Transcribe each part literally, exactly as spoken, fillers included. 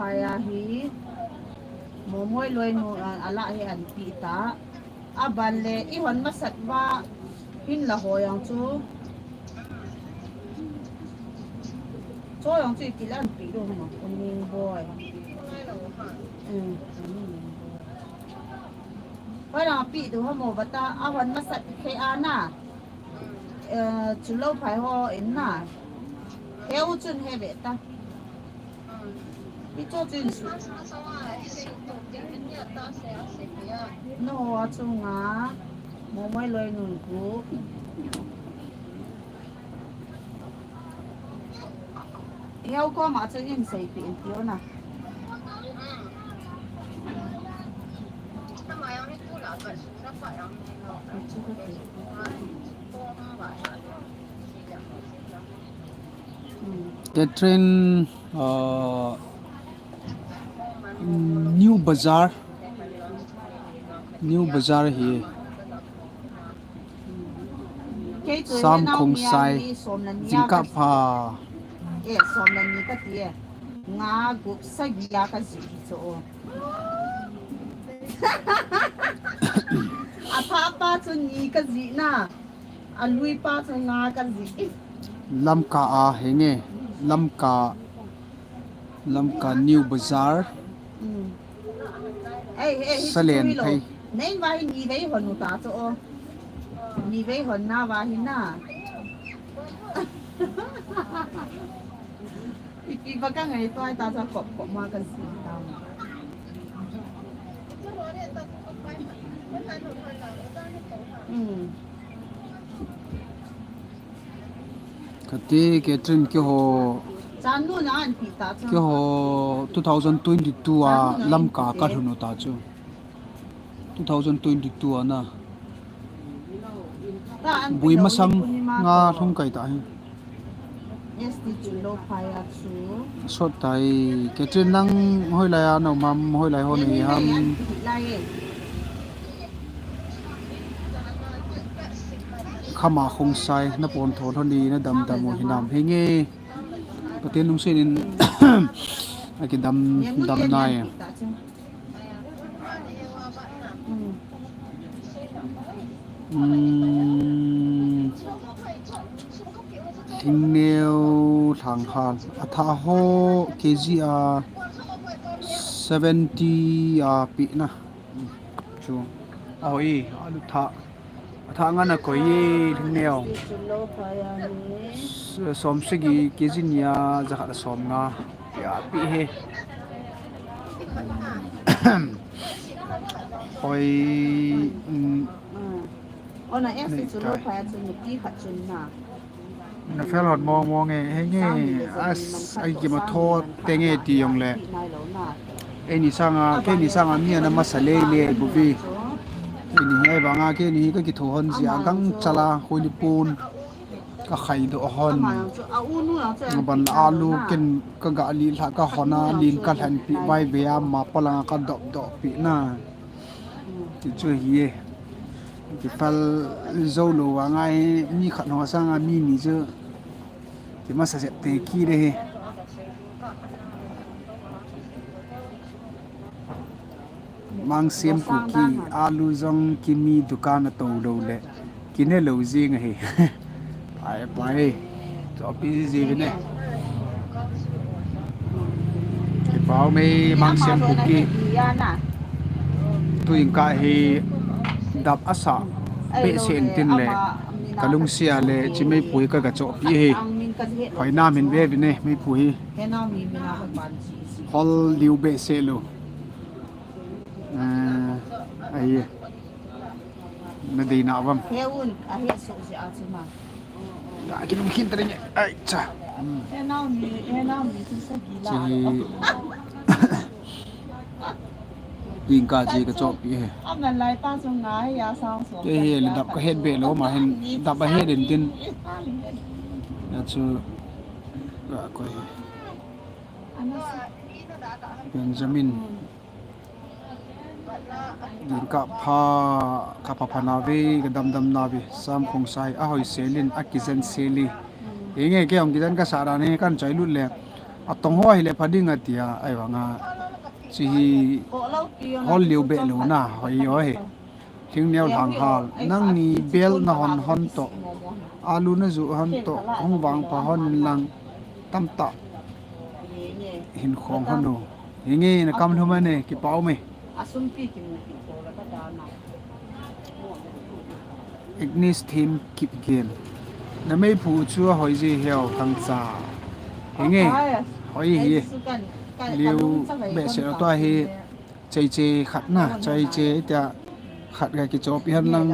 Aya hi, Momoi loinu, a, ala hi anpi ta. Aban le, ihon masat va, hin la ho jong chu. Cho jong chu ipi la anpi diu ham, Uning Boi. Um, Uning Boi. Hoi la anpi diu ham o bata, ahon masat khe ana. Eh, chulou phai ho in na. Heu chun he ve ta. Icho chun su. No, achunga. Momoi loinu gu. Heu koma chu in seipi in tiu na. Catherine, uh, New Bazar, New Bazar hi. Kei chu Sam he nau Khongsai, mi somleni a jingkah ka pha. Eh, somleni ka ti e. Nga gup sagi a ka ji hi chu. Atha pa chu ni ka ji na. Alui pa chu nga ka ji. Lamka a henge. Lamka Lamka New Bazar. Mm. Ei, ei, hi Salen chu thei. Nei va hi ni vei hon u ta chu o. Ni vei hon na va hi na. Ipi ba ka ngai to ai ta cha kop kop ma ka si ta. Mm. Kati Catherine keiho, Chan nu na an pi ta cha. Keiho two thousand twenty-two a Chan nu na Lamka an pi ka te. Lhun u ta chu. Two thousand twenty-two a na. Ta an pi Bui lo masang ni puni ma nga to. Lhung kai ta hi. Yes, ti chu lo phai a chu. Sot tai. Catherine nang hoilai a na um ham, hoilai ho nei ham. Lai e. Khama Khongsai, na pon tho lhon ni, na dam dam u hinam. Henge, Pathen lungset in, aki dam, dam nai. Hmm. Thingneo Lhanghal. Atha ho K G a seventy a pi na. Chu. Ahoi, alu tha. Atha nga na koi ye, Thingneo. S-, som sagi K G ni a, jakhat a som nga. Ya, pi he. Hoi, mm. Ona S chu lo phai a chu nupi khat chun na. Na fel hot mong mong e, henge, as, ai ki ma tho te nge ti jong le. Eini sanga, keini sanga mi ana masa lei lei bu vi. Keini hi ai banga, keini hi ka kitho hon jia gang chala, hoi li pun. Ka khai doh hon. Ban la alu ken ka ga li lha ka hon a, lin ka lhen pi vai ve a, ma palanga ka dop dop pi na. Ti chu hi e. Kipal jou lou vanga hi mi khat ho sanga mi ni chu. Ki masa jep te ki de hi. Mangsiam Kuki, alu jong kimi dukan a tou lou le. Kine lou jing ahi. Pai, pai. Chopi ji ji vin e. Kipau mai Mangsiam Kuki. Tu jingkah hi dap asa behseh in tin le. Ka lungsia le chi meipui ka ga chopi hi. Hoi na min ve vin e meipui. Hol liu behseh lou. Ah, ahi. Na dei na vam. He un, a he so si a chuma. Ka kinung khin tare nge. Ai cha. Hmm. He nau ni, he nau ni tu sa gila. Chi. Ding ka chi ka chopi he. Am na lai pa so nga he ya sang so. Ke he le dap ka het be lou ma hin dap a het in tin. Ya chu. Ka ko he. Benjamin. Ding ka pha, ka pha pha na ve, ka dam dam na ve. Sam Khongsai, a hoi selin, a kijen seli. Inge ke ong kijen ka sa ra ne, kan choi lut le. Atong ho hile pha ding atia, ahivanga. Chi hi hol liu be lou na, hoi hoi. Thingneo lhang hal, nangni bel na hon hon toh, alu na ju hon toh, hung vangpha hon in lang, tamtah hin khong hon u. Hinge na kam lhum ane, kipah ume. Agnes Thim Kipgen. Na meiphu chu ahoi ji heo Thangcha. Hinge, hoi hi. Liu behseh tua hi. Chaiche khat na, chaiche tia khat ga kichopi hen lang,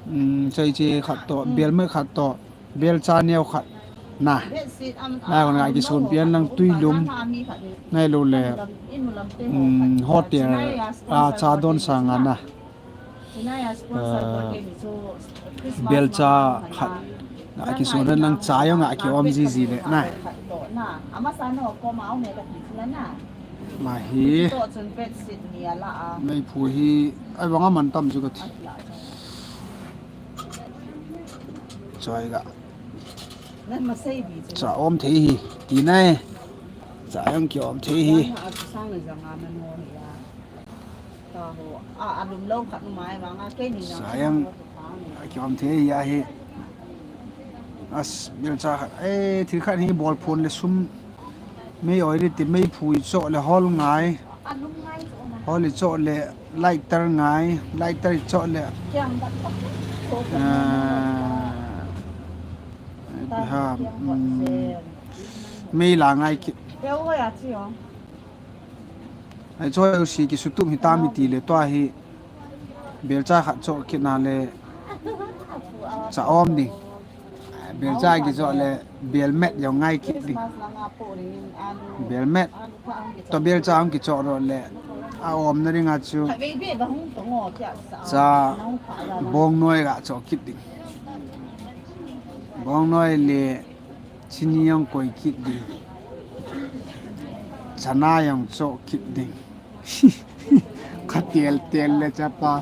um, chaiche khat toh, belmet khat toh, belcha neo khat na. Na kon ga kisonpi hen lang tuilum, nai lou le, um, hotel a cha don sanga na. Ah, belcha khat. Nga kisun hen lang cha jong nga kiom jiji le na. Ama sa no ko ma o me ka ti na na. Ma hi. To chun pet sit ni ala a. Meiphu hi, ahivanga man tam chu kati. Choi ga. Nan ma sei bi chu. Cha om thei hi, ti nai. Cha jong kiom thei hi. Yang a chu sang le jang a man ho hi a. Sa jang, akiom thei ahi. As, belcha khat. Eh, thil khat hi bol phun le sum. Mei oi le ti meiphu i choh le hol ngai. Hol i choh le lighter ngai. Lighter i choh le. Ah, ha, mm, mei la ngai ki. Ai choi u si kisutup hi tam i ti le tua hi belcha khat choh kit na le cha om ding. Belcha kichoh le belmet jong ngai kit ding. Belmet. To belcha hung kichoh ro le a om na ding a chu cha bongnoi ga choh kit ding. Bongnoi le Chini jong koi kit ding. Chana jong choh kit ding. Kha tel tel le chapa.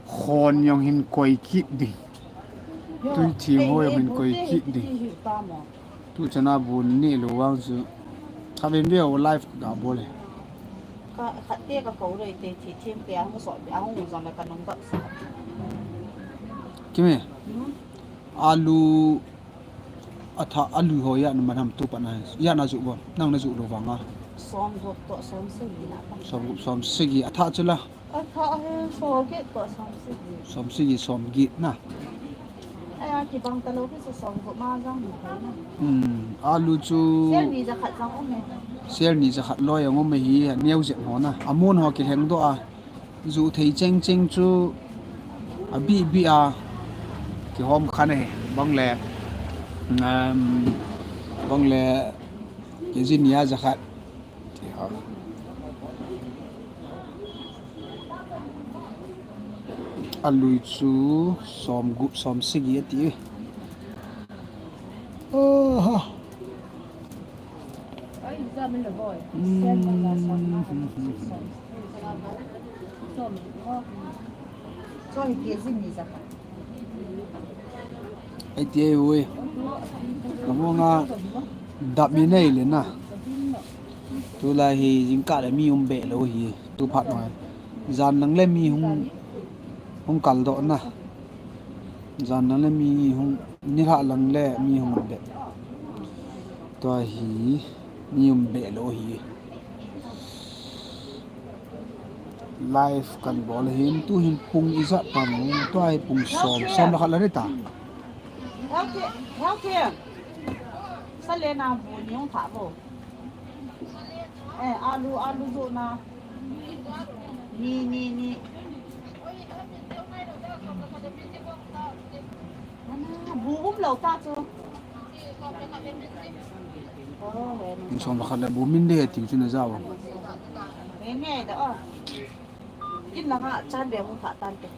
Khon jong hin koi kit ding. Tui thim ho jong hin koi kit ding. Tu chana bu ni lou vang chu. Kha ven ve o live ga bol le. Ka khat te ka ko rei te thi thim te a hung so a hung jong le ka nung bak sa. Kimi. Alu Atha, alu ho ijat na man ham tu pat na, ijat na ju bol, nang na ju lou vang a. Som gup toh som sagi na pa. Som gup som sagi, atha chu la. Atha he som get toh som sagi. Som sagi, som get na. Aya, kibang ta lou kisa som gup ma jang ni pa na. Hmm, alu chu. Sel ni jakhat jang um e. Sel ni jakhat loi jang um e hi, neo jep ho na. Amun ho kilheng doh a. Ju thei cheng cheng chu abih bih a kihom khan ahi, bang le, um, bang le kg ni a jakhat. Alui chu som gup som sagi ati. Oho. Ai ti ai ui. Kamu nga dap mi nei le na. Tulai hi jingkah le mi um be lou hi. Tu phat noi. Jan lang le mi hung, hung kal doh na. Jan lang le mi hung, nilhah lang le mi hung be. Tua hi mi um be lou hi. Live kan bol hin, tu hin pung ijat tam, tua hi pung som, som le khat le rita. Healthy, healthy. Sa le na bu ni hung tha bo. Eh, alu, alu jo na. Ni, ni, ni. Ana, bu um lou ta chu. Kum som le khat le bu min de ti chu na jao. Nge nge da o. Kin la nga chan be mu kha tan te.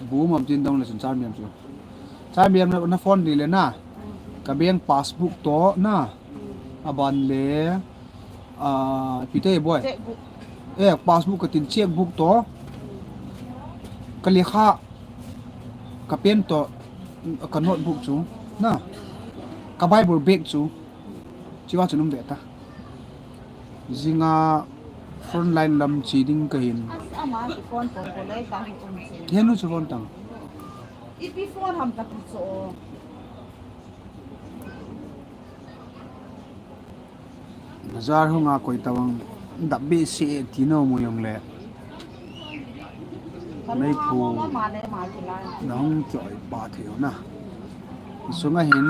Bu mam tin dong le sun chan be chu. Chan be na phone ni le na. Ka bank passbook to na. Aban le, ah, ipi ti boi. Checkbook. Eh, passbook ka tin checkbook to. Ka lekha, ka pen to, ka notebook chu. Na. Ka Bible bag chu. Chiva chu num ve ta. Jinga front line lam chi ding ka hin. As ama ki phone ko ko lai ta hi um chi. Henu chu phone tang. Ipi phone ham ta pi cho. Bazar hunga koi tawang dap behseh ti nom u jong le. Meiphu na hung choi pa thei u na. Sunga hin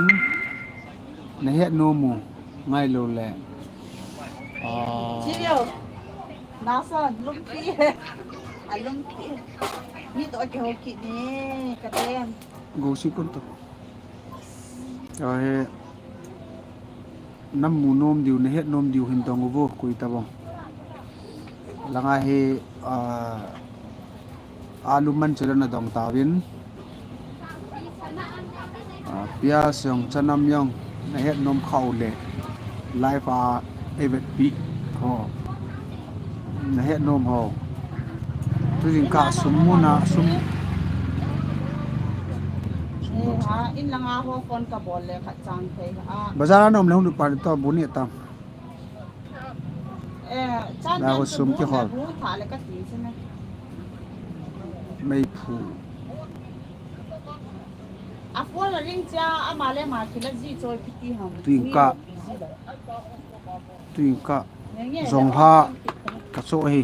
na het nom u ngai lou le. Ah. Cheerio. Nasa lumpi. A lumpi. Mi to ke ho ki ni ka den. Go si kun to. Ahe, na mu nom diu, na het nom diu hin dong uvo, koi tawang. Langa hi, ah, alu man chu na dong tauvin. Ah, piaz jong, chanam jong, na het nom khau le. Live a ei vetpi ho. Na het nom ho. Tu jingkah sum muna sum. Eh, ha, in langa ho phone ka bol le khat chang thei ha. Bazar a nom le hung lut pa to bu ni ta. Eh, chan na ho sum ki hol. Bu tha le ka ti chena. Meiphu. A phone a ring cha, ama le ama kila ji choi piti ham. Tu jingkah. Tu jingkah. Jong ha ka cho hi.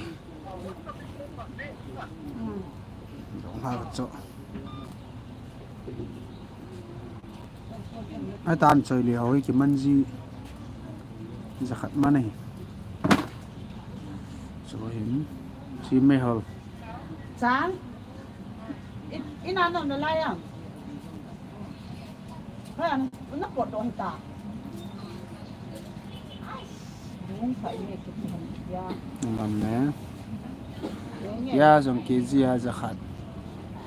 Jong ha ka cho. Ai tan choi le hoi ki man ji. Jakhat man hi. Cho hin. Si me hol. Chan. In, in anom na lai am. Hoi, na pot doh ta. Dung sa ini kita ya. Ngam ne. Ini. Ya jong K G ya jakhat.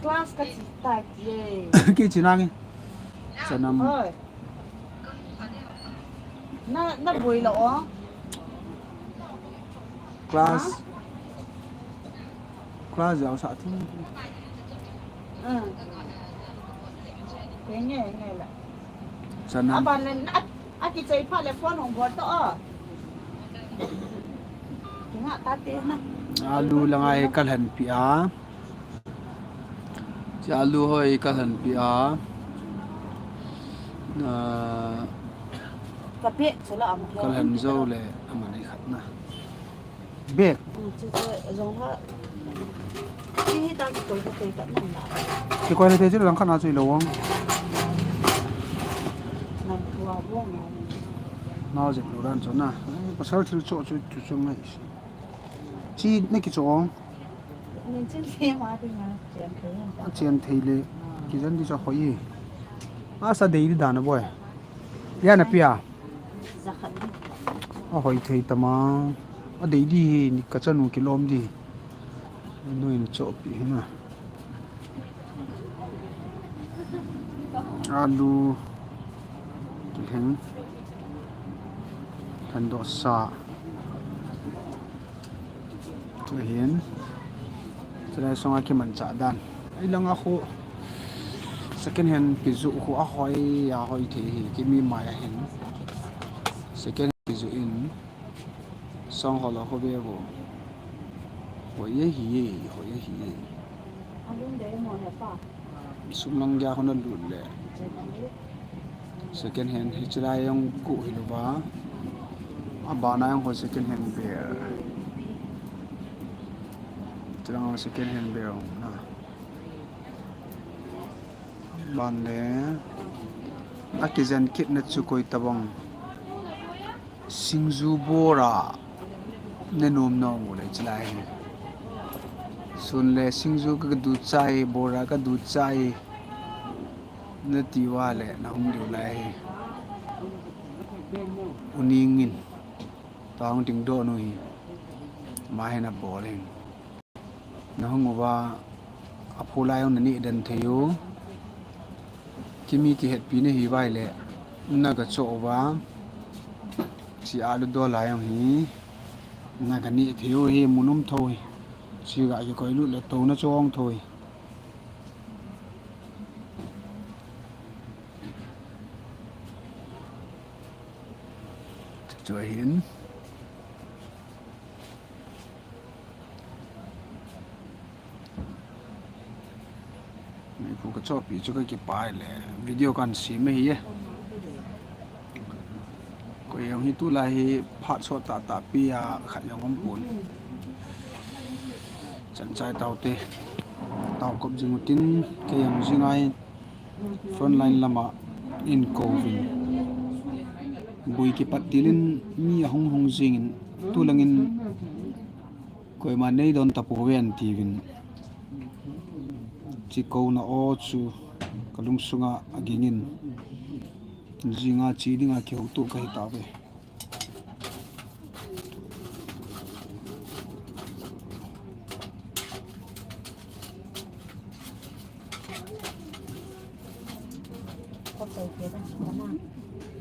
Class ka chi ta ye. Ki chi nang. Chanam. Hoi. Na, na boi la o. Class. Ha? Class jao sa thing. Hm. Henge, henge la. Chanam. Aba le na, a kichai pha le phone hong bol to o. Kinga ta te na. Alu langa hi ka lhen pi a. Chi alu hoi ka lhen pi a. Na. Ka pe, chola am. Ka lhen jo le, aman ei khat na. Bek. Mm, chu, chu, jong ha. Chi hi ta kikoi ka koi ka nang la. Kikoi le te chu lang khat na chu i lo wang. Nang tua wang na. Na jep lo dan chu na. Pasal thil cho chu chu chu ngai. Chi na kicho ong. Nin chin thei ma ti ma, chen thei. A chen thei le. Ah. Kijan di cha hoi. Asa dei di dan a boi. Ya na pia. Jakhat di. A hoi thei tama. A dei di hi ni ka chanu kilom di. Noi ni cho pi hi na. Alu. Kiheng. Thandoh sa. Chu hin. Chulai sunga kimanchah dan. Ei langa khu second hand kijoh khu ahoi, ahoi thei hi, kimi mai a hin. Second hand kijoh in. Song hol a khu ve vo. Hoi ahi e, hoi ahi e. Sum lang gei a khu na lut le. Second hand hi chulai jong khu hi louva. Abana jong khu second hand ber. Chulang second hand ber na. Ban le. A kijen kit na chu koi tabang. Singju bora. Na nom nom u le chulai hi. Sun le singju ka du chai, bora ka du chai. Na ti uva le na hung diu lai hi. U Ning in. Tang ding doh nu hi. Ma hi na bol in. Na hung uva, a phu lai jong na neh den thei u. Kimi kihetpi na hi vai le, na ga cho uva. Chi alu doh lai jong hi, na ga neh thei u hi, mu nom tho hi. Chi ga kikoi lut le, to na cho ong tho hi. Chu ahin. Meiphu kachohpi chu kakipah le video kahin sem ahi e. Koi jong hi tulai hi phat sot tahtah pi a khat jong umpon. Chan chai taute. Tao kop jing utin, kei jong jing a hi frontline lama eikouvin. Bui kipat dilin mi ahung hung jingin, tulangin koima neidon tapouve atiuvin. Hiche kouna o chu kalungsunga agingin, jing a che dinga kihoutoh kahi tauve.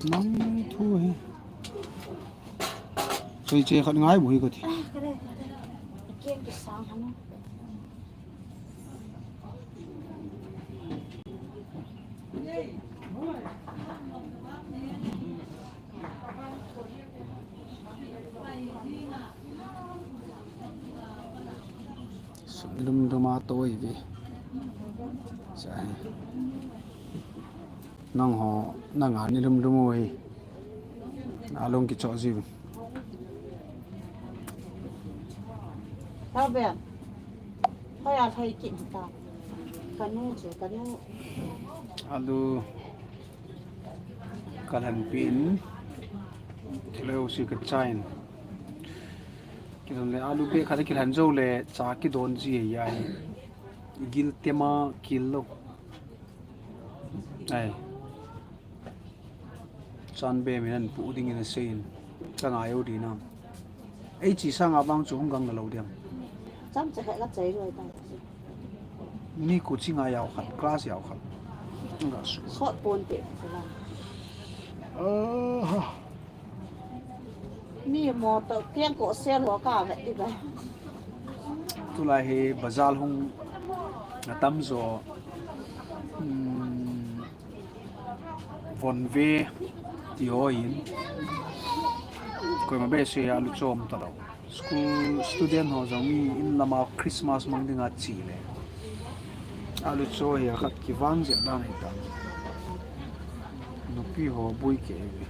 Nang thu hi. Soi che khat ngai bu hi kati. Sum lum lum a toi ve. Sa hi. Nangho, nanga nilum lum u hi. Nalung kichoh jiu. Tao be. Hoi a thai kit ta. Kanu chu, kanu. Alu. Kalhan pin. Thileu si kachain. Kidon le alu be khat kilhan jou le cha kidon ji ahi. Gil tema kil lou. Ai. Chan be min ahin pu dingin aseiyin. Ka ngai u ding a. Ei chi sanga vang chu hung gang na lou diam. Cham cha khat la chai lou ta. Ni ku chi ngai jao khat, class jao khat. Nga su. Sot pon te. Aha. Ni motor tiang ko sel ho ka ve ti ba. Tulai hi bazar hung atam jo. Hmm. Von ve ti ho in. Koima behseh a alu chom talou. School student ho jong mi in lama Christmas mang dinga che le. Alu cho hi khat kivang jep dan ahitan. Nupi ho bui ke ve.